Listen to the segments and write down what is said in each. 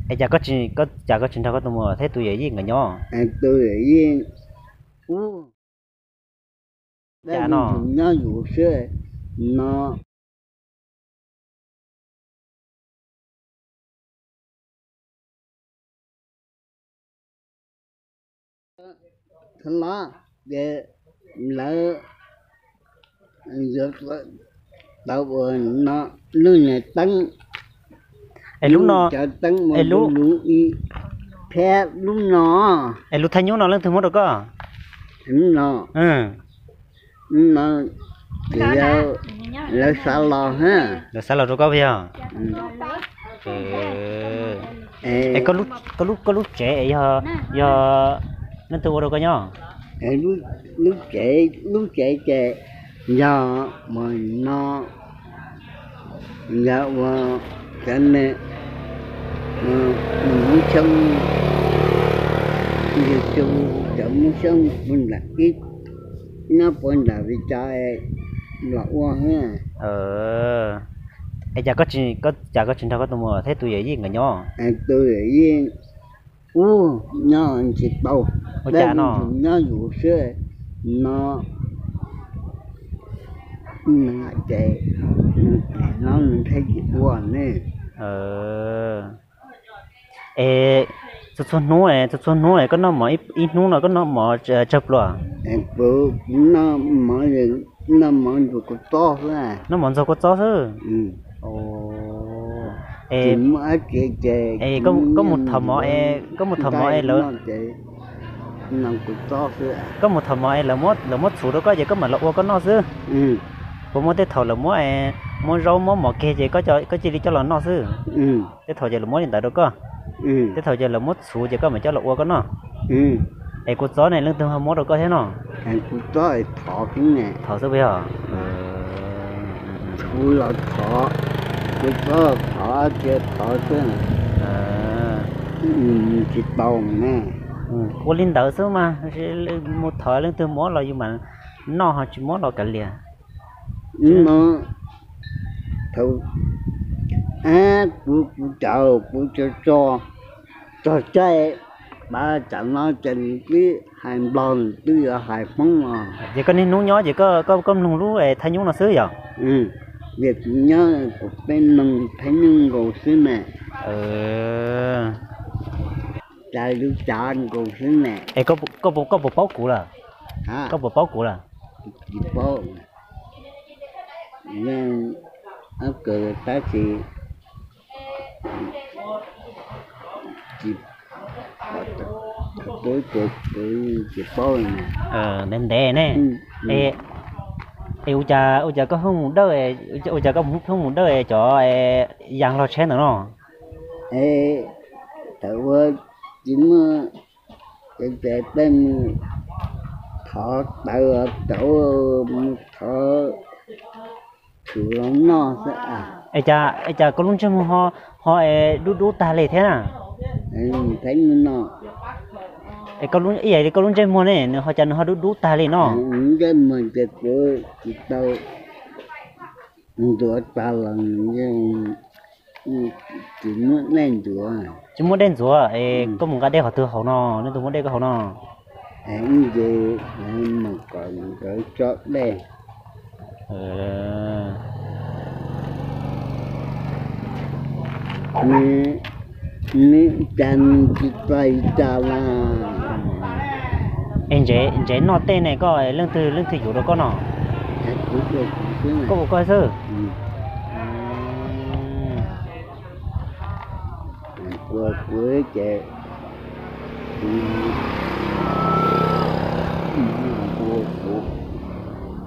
Es cas koj tsis, cas koj tsis nrog koj tus muam thiab tus yawm yij nkawd nyob? Tus yawm yij ub, cas no nyob yus xwb no. Thaum los ces lawv yuav tau ua no lub niag teeb, es lub no, cov teeb ua lub ib, thiab lub no, es lub thaj nyub no leej twg muab rau koj? Lub no, lub no ces yog lawv xa los, lawv xa los rau koj puas yog? Es koj lub tsev yog leej twg ua rau koj nyob? Lub tsev, lub tsev ces yog mus no, yog ua cov ne, Hmoob Xyooj, yug cu cov Hmoob Xyooj puag nram ib, nyob puag nram Vis Cas los ua. Es cas koj tsis, cas koj tsis nrog koj tus muam thiab tus yawm yij nkawd nyob? Tus yawm yij ub nyob tsis tau, ua cas no, nyob yus xwb no, ces no nws thiaj tsis ua ne. Es txhua txhua hnub, txhua txhua hnub koj noj mov, ib hnub no koj noj mov tsawg pluas? Kuv noj mov, noj mov ntxuag kua txob xwb. Noj mov ntxuag kua txob xwb. Es koj mus thov mov, koj mus thov mov es lawv, koj mus thov mov es lawv muab txhuv rau koj ces koj mam los ua koj noj xwb. Puas muaj tej thaum lawv muab, muab zaub muab mov kiag ces koj cia li coj los noj xwb? Tej thaum ces lawv muab li ntawd rau koj, tej thaum ces lawv muab txhuv ces koj mam coj los ua koj noj. Es kua txob ne leej twg ho muab rau koj thiab no? Thov xwb puas yog? Los thov, kua txob thov, cia thov xwb, tsis tau ne. Ua li ntawd xwb mas, mus thov leej twg muab los yus mam noj, ho tsis muab los kav liam. No thaum kuv, kuv cawm kuv tso tso txog caij, pab tsam no ces nws twb hais Nplog, nws twb yuav hais Hmoob os. Ces koj niaj hnub nyob ces koj mloog lub thaj nyub no xwb yom? Ces kuv nyob kuv peb mloog thaj nyub nkaus xwb ne. Cas lub cav nkaus xwb ne. Es koj puas paub kuv lawm? Koj puas paub kuv lawm? Tsis paub. Yeej, tab sis tsis, tsis paub. Ntev ntev ne. Es ua cas, ua cas koj pheej mus dawj, ua cas koj pheej mus dawj cov yas hlo tsheb ntawd no? Thaum ua tsis muaj, ces peb mus thov taws, tau mus thov tshwm los noj xwb. Es cas koj lub ntsej muag ho, ho es dub dub tag li thiab na? Ib yam li koj lub ntsej muag ne, nws ho cas nws ho dub dub tag li no? Ntsej muag ces kuv tsis tau ntxuav tag los, tsis muaj dej ntxuav. Tsis muaj dej ntxuav es koj mus nqa dej qhov twg haus no, leej twg muab dej koj haus no? Ces mus kom nkawd tso dej. Nws cas nws tsis txais cas las. Es ntsev noj tej ne koj, leej twg, leej twg yuav rau koj no? Koj puas koj xwb?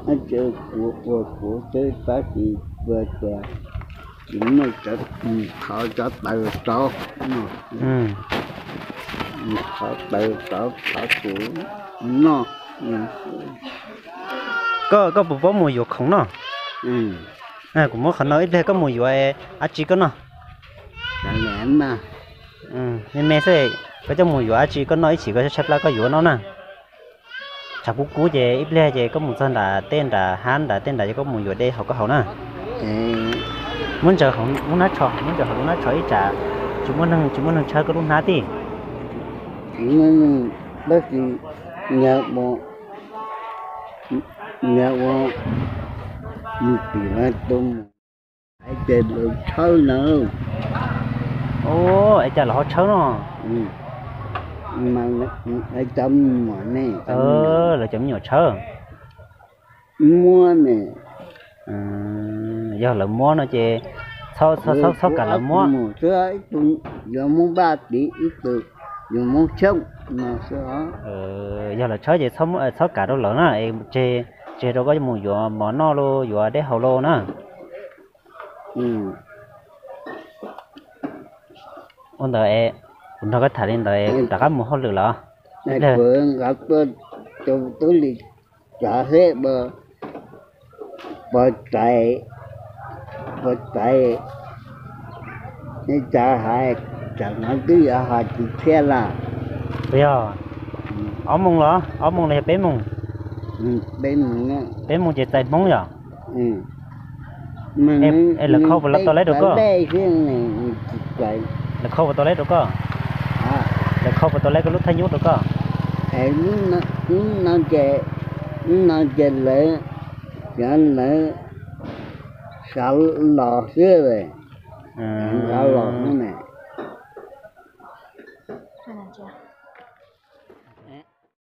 Kuv ces ua kuv, ua kuv xwb tab sis ua tias tsis muaj, thov cov taws rau, thov taws rau thov kuv noj. Koj, koj puas paub mus yuav khoom no? Kuv muab qhov no ib pliag koj mus yuav dab tsi koj noj? Me me xwb, koj coj mus yuav dab tsi koj noj ib chim koj tshaib plab koj yuav noj na. Tshav kub kub ces ib pliag ces koj mus txog nram tej nram hab nram tej nram ces koj mus yuav dej haus koj haus na. Muab ntsaws hauv lub hnab tsho, muab ntsaws hauv lub hnab tsho ib tsam. Tsis muaj neeg, tsis muaj neeg tshawb koj lub hnab tij? Tsis muaj neeg, tab sis nyag ua, nyag ua mus tim no tus mus, es ces lawv tshawb na. Ua, es cas lawv ho tshawb no? Mas lawv cov me nyuam ne, lawv cov me nyuam tshawb. Muab ne. Yog lawv muab no ces txhob, txhob kam lawv muab. Mus xwb, ib tug yuav Hmoob Vaj tid, ib tug yuav Hmoob Xyooj no xwb. Yog lawv tshawb ces txhob kam rau lawv na, es tseg, tseg rau koj mus yuav mov noj los yuav dej haus los na. Ua ntawd, kuv nrog koj tham li ntawd, rov qab mus hauj lwm los? Nqa tuaj rau tub li cov heb, pov txais, pov txais, cas hais, tsam no twb yuav hais tsis thiab lawm. Yog ob moos los, ob moos los yog peb moos? Peb moos ces txais Hmoob yom? Es lawv khau puas tau leb rau koj? Lawv khau puas tau leb rau koj? Lawv khau puas tau leb koj lub thaj nyub rau koj? Lub no ces lawv, lawv xav los xwb, xav los xwb ne.